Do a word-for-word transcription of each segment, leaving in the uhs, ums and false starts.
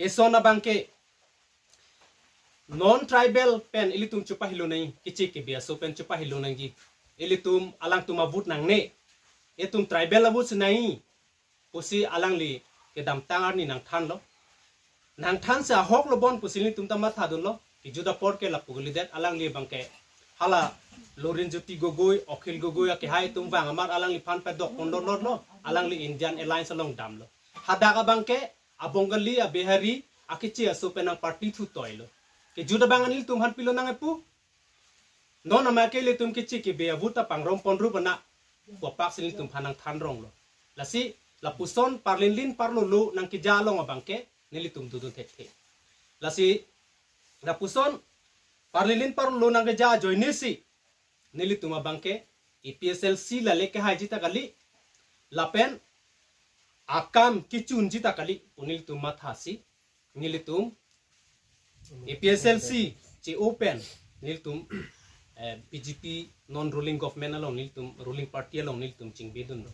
Eson abangke non tribal pen ilitum chepahilo nangji, kichi kibi aso pen chepahilo nangji. Ilitum alangtum avote nangne. Itum tribal avote si nangji pusi alangli kedamtang arni nangthanlo. Nangthan si ahok lo bon pusi ilitum ta mathadunlo. Kejut apor ke lapu kalidet, alangli abangke hala Lurinjyoti Gogoi, Akhil Gogoi akehai atum vang amat alangliphan padok pon lor lor lo. Alangli Indian Alliance along damlo. Hadak abangke a Bengali, a Bihari, a kichi aso pen nang party thu toilo. Kejut abang ilitum aphan pilo nangji pu. Non amake ilitum kichi kibi avote ta pangrong pon rup ana. Kopak si ilitum aphan nangthan ronglo. Lasi lapuson parlinlin parlolo nangkeja along abangke nelitum dodun thekthe. Lasi lapuson parlinlin parlolo nangkeja ajoine si nelitum abangke A P H L C lale kehaiji ta kali, lapen akam kechunji ta kali pu nelitum mathasi nelitum A P H L C che-o pen nelitum, eh, B J P non ruling government along nelitum, ruling party along nelitum chingbedunlo.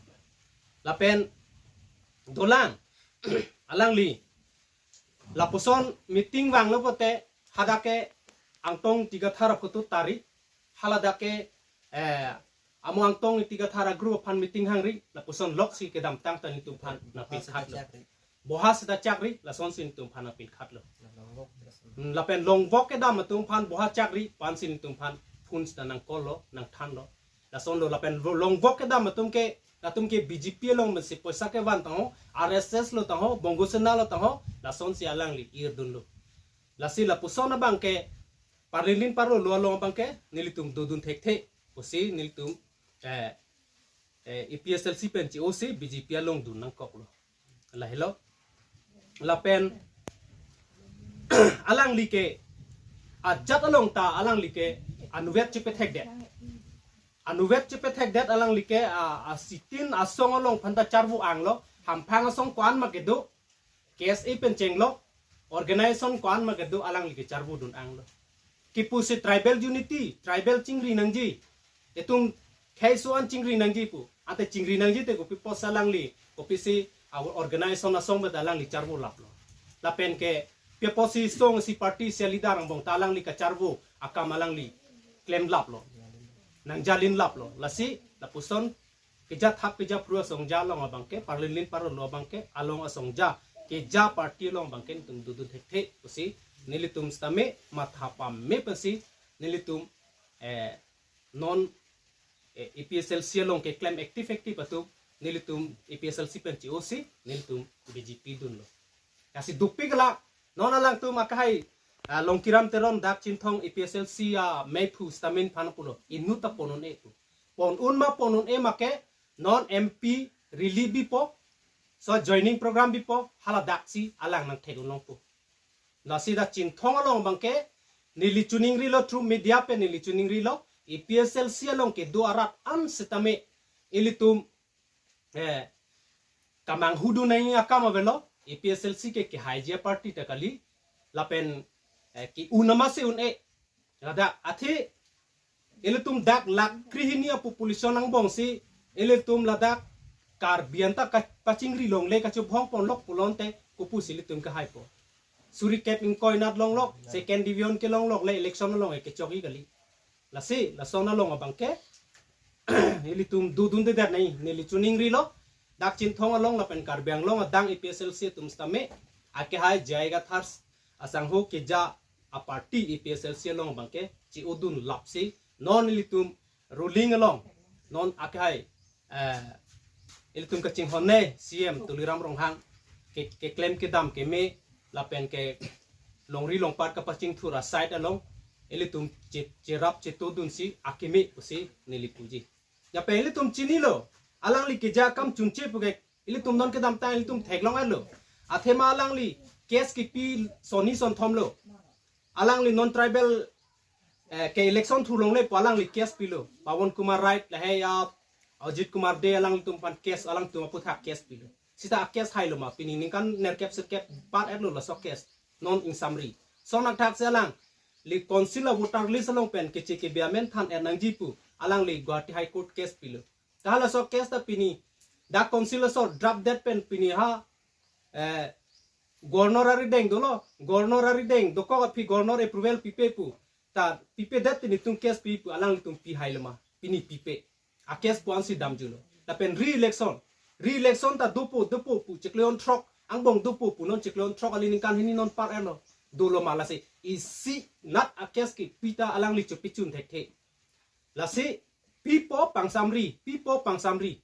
Lapen dolang alangli lapuson meeting vanglo pote hadak ke Angtong Ingti Kathar aphuthak tari, haladak ke, eh, amo Angtong Ingti Kathar a group aphan meeting hangri, lapuson lok si kedamtang ta nelitum aphan nangpinkhatlo. Boha seta chakri, lason si nelitum aphan nangpinkhatlo. Hmm, lapen longvok kedam atum aphan boha chakri pu-an si nelitum aphan phone seta nang call lo, nangthanlo. Lasonlo lapen longvok kedam atum ke, latum ke B J P along pensi poisa kevan tangho, R S S lo tangho, Bongo Sena lo tangho, lason si alangli irdunlo. Lasi lapuson abangke parlinlin parlolo along abangke nelitum dodun thekthe pusi nelitum, eh, eh, A P H L C pen che-o si B J P along dun nangkoklo. Lahelo. Lapen alangli ke ajat along ta alangli ke anvet chepethekdet. Anvet chepethekdet alangli ke a, a sitin asong along aphan ta charvo anglo, hamphang asong ko-an ma kedo, K S A pen chenglok, organization ko-an ma kedo alangli ke charvo dun anglo. Kipu si tribal unity, tribal chingri nangji. Itum khei so-an chingri nangji pu. Ante chingri nangji te kopi apotsi alangli, kopisi a organization asong beda alangli charvo laplo. Lapen ke pi apotsi song si party si leader angbong ta alangli kacharvo akam alangli klem laplo. Nangjalin laplo. Lasi lapuson keja thap keja phru asongja along abangke, parlinlin parlolo abangke, along asongja keja party along abangke nelitum dodun thekthe pusi nelitum sitame matha pame pensi nelitum, eh, non, eh, A P H L C along keklem active active atum nelitum A P H L C pen che-o si nelitum B J P dunlo. Lasi dopik la non alangtum akehai, ah, Longkiram Teron dak Chinthong A P H L C ameiphu sitame nangphan pulo, inut ta pon un-e pu. Pon un ma pon un-e ma ke non M P rally bipo, so joining program bipo, haladak si alang nangthek un longpo. Lasi dak Chinthong along abangke neli chiningrilo, through media pen neli chiningrilo, A P H L C along kedo arat an sitame ilitum, eh, kamanghu dun nangji akam avelo, A P H L C ke kehaiji aparty ta kali, lapen, eh, ke-un nama si un-e. Ladak athe ilitum dak lakh krehini apopulation angbong si ilitum ladak Karbi anta ka pachingri longle, kachobhong ponlok pulote kopusi ilitum kehaipo. Suri kep ingkoi anat longlok, second division kelonglok le election along kechokji kali. Lasi lason along abangke ilitum dodundedet nangji, neli chiningrilo, dak Chinthong along lapen Karbi Anglong adang A P H L C atum sitame akehai J I Kathar asangho keja aparty A P H L C along abangke che-o dun lapsi non ilitum ruling along non akehai, eh, ilitum kachinghonnei C M Tuliram Ronghang ke, keklem kedam keme lapen kelongri longpat kapachingthur aside along ilitum che, cherap cheto dunsi akeme pusi neli puji. Lapen ilitum chinilo, alangli keja akam chunche pu ke ilitum non kedamtang ilitum theklong-etlo. Athema alangli case kipi sonni sonthomlo. Alangli non tribal, eh, ke election thur longle pu alangli case pilo. Pawan Kumar Rai lahei a Ajit Kumar Dey alanglitum aphan case, alangtum aphuthak case pilo. Sita a case hailo ma, pini ningkan nerkep sirkep pat-etlo laso case. Non ingsamri. Lason athak si alangli council a voter list along pen keche kebi amen than-et nangji pu alangli Guwahati High Court case pilo. Ta halaso case ta pini dak council aso draft det pen pini ha, eh, Governor arideng dolo, governor arideng dokok aphi governor approval pipe pu. Ta pipedet te nelitum case pi pu, alanglitum pihailo ma, pini pipe. A case pu ansi damjulo. Lapen re-election. Re-election ta dopo, dopo pu chiklo throk, angbong dopo pu non chiklo throk kali ningkan hini non par erlo. Dolo ma lasi isi nat a case kipi ta alangli chopichun thekthe. Lasi pipo pangsamri, pipo pangsamri.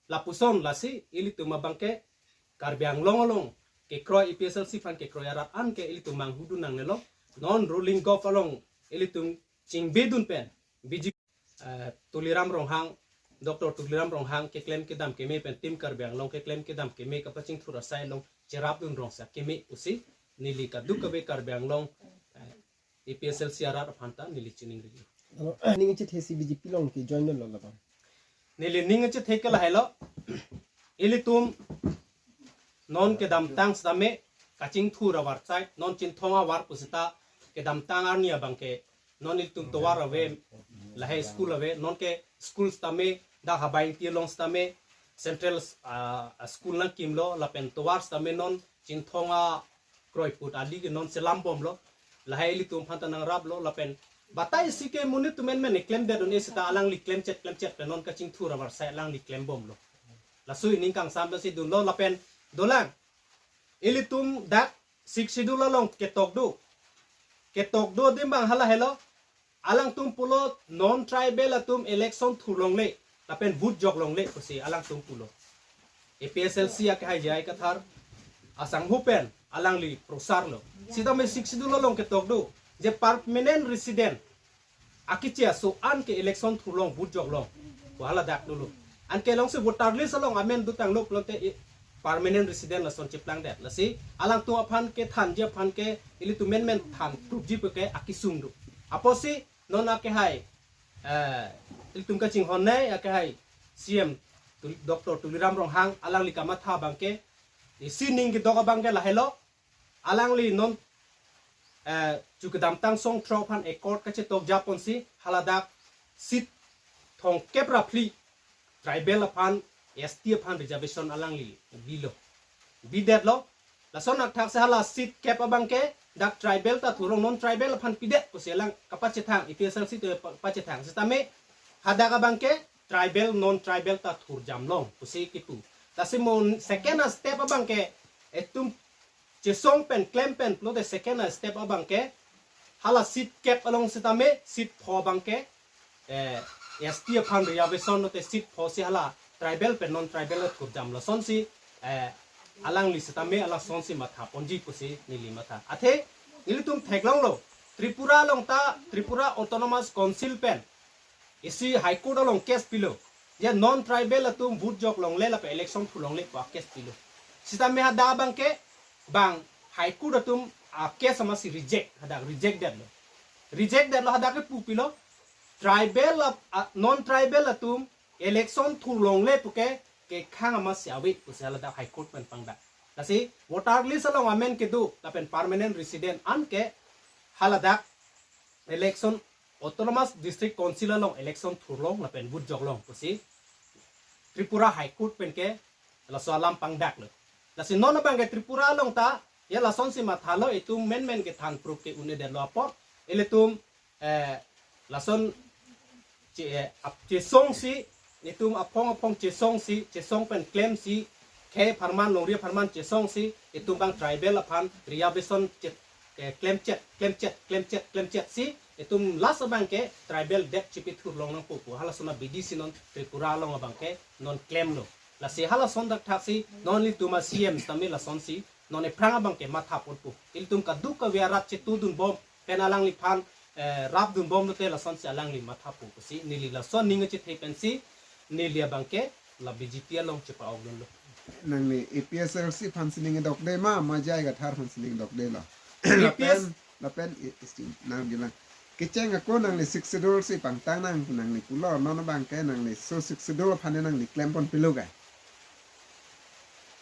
Lapuson lasi ilitum abangke Karbi Anglong along kekroi, A P H L C aphan kekroi arat anke ilitum manghudun nangnelo. Non ruling govt along ilitum chingbedun pen B J P, eh, Tuliram Ronghang, Doctor Tuliram Ronghang keklem kedam keme pen Team Karbi Anglong keklem kedam keme kapachingthur asai along cherapdun rongsa keme pusi neli kadokave Karbi Anglong, eh, A P H L C arat aphan ta neli chiningrilo. Alo, ning chethe si B J P along ke join lo labang. Neli ning chethe ke lahailo. Ilitum non kedamtang sitame kachingthur avar chai, non Chinthong avar pusita kedamtang arni abangke non ilitum tovar ave, lahai school ave, non ke school sitame dak Habai Ingti along sitame central, ah, school nangkimlo, lapen tovar sitame non Chinthong akroiput ali ke non selam bomlo, lahai ilitum aphan ta nangraplo, lapen batai si ke monit atum menmen klemdedun-e sita alangli klemchet klemchet pen non kachingthur avar sai alangli klem bomlo. Laso ining kangsam ta si dunlo lapen dolang. Ilitum dak Sixth Schedule along ketok do. Ketok do adim abang halahelo. Alangtum pulo non-tribal atum election thur longle, lapen vote jok longle pusi alangtum pulo. A P H L C akehai J I Kathar asangho pen alangli prosarlo. Sitame Sixth Schedule along ketok do je permanent resident akeche aso anke election thur long, vote jok long pu haladak dolo. Anke alongsi voter list along amen dotanglo pulote i-, permanent resident lason cheplangdet. Lasi alangtum aphan kethanji aphan ke ilitum menmen than proof ji pu ke akesung do. Apotsi non akehai, eh, ilitum kachinghonnei akehai C M Tul-, Doctor Tuliram Ronghang alangli kamatha abangke, isi ning kedok abangke lahelo. Alangli non, eh, chu kedamtang song throk aphan accord kachetok japonsi haladak seat thomkep ra phli tribal aphan, S T aphan reservation alangli bilo. Bidetlo. Lason athak si hala seat kep abangke dak tribal ta thur long, non-tribal aphan pidet pusi alang kapachethang, A P H L C to pa-, pachethang. Sitame hadak abangke tribal non-tribal ta thurjam long pusi kipu. Lasi mo second a step abangke itum chesong pen klem pen pulote second a step abangke hala seat kep along sitame seat pho abangke, eh, S T aphan reservation lote seat pho si hala tribal pen non-tribal thurjam lasonsi, eh, alangli sitame alasonsi matha ponji pusi neli matha. Athe nelitum theklonglo, Tripura along ta Tripura Autonomous Council pen isi High Court along case pilo. Je non-tribal atum vote jok longle lapen election thur longle pu case pilo. Sitame hadak abangke bang High Court atum a case amatsi reject, hadak reject detlo. Reject detlo, hadak ke pu pilo. Tribal ap-, a, non-tribal atum election thur longle puke kekhang amatsi ave pusi haladak High Court pen pangdak. Lasi voter list along amen kedo lapen permanent resident anke haladak election Autonomous District Council along election thur long lapen vote jok long pusi Tripura High Court pen ke laso alam pangdaklo. Lasi non abangke Tripura along ta ya lasonsi mathalo, itum menmen kethan proof ke un-edetlo apot ilitum, eh, lason che, eh, ap-, chesongsi, itum aphong aphong chesongsi, chesong pen klemsi, khei apharman, longri apharman chesongsi itum bang tribal aphan reservation chet, eh, klemchet, klemchet, klemchet, klemchet si itum last abangke tribal det chipithur long nangpo pu halason abidi si non Tripura along abangke non klemlo. Lasi halason dak thak si non ilitum a C M sitame lasonsi non ephrang abangke matha ponpo. Ilitum kadokave arat chetudun bom pen alangliphan, eh, rapdun bom lote lasonsi alangli matha po pusi neli lason ning chethe pensi neli abangke la B J P along chepa-ok dunlo. Nangli A P H L C aphansi ning dokde ma, ma J I Kathar aphansi ning dokdelo? A P S lapen, lapen i-, isti nang bilang. Kecheng ako nangli Sixth Schedule si pangtang nang, nangli pulo, non abangke nangli so Sixth Schedule aphan nangli klem pon pilo ke?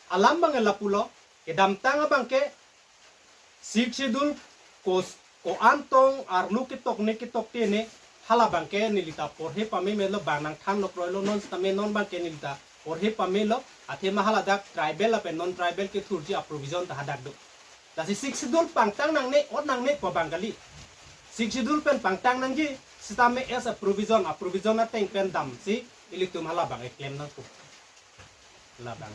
Alam abangke lapulo, kedamtang abangke Sixth Schedule ko-, ko-an tong arlo ketok ne ketok te ne hala abangke nelita porhe pamemelo, bang nangthan nokroilo, non sitame non abangke nelita porhe pamelo, athema haladak tribal lapen non-tribal kethurji a-provision ta hadak do. Lasi Sixth Schedule pangtang nangne, ot nangne pu abang kali. Sixth Schedule pen pangtang nangji, sitame as a provision, a provision ateng pen damsi ilitum halabang keklem nangpo. Halabang.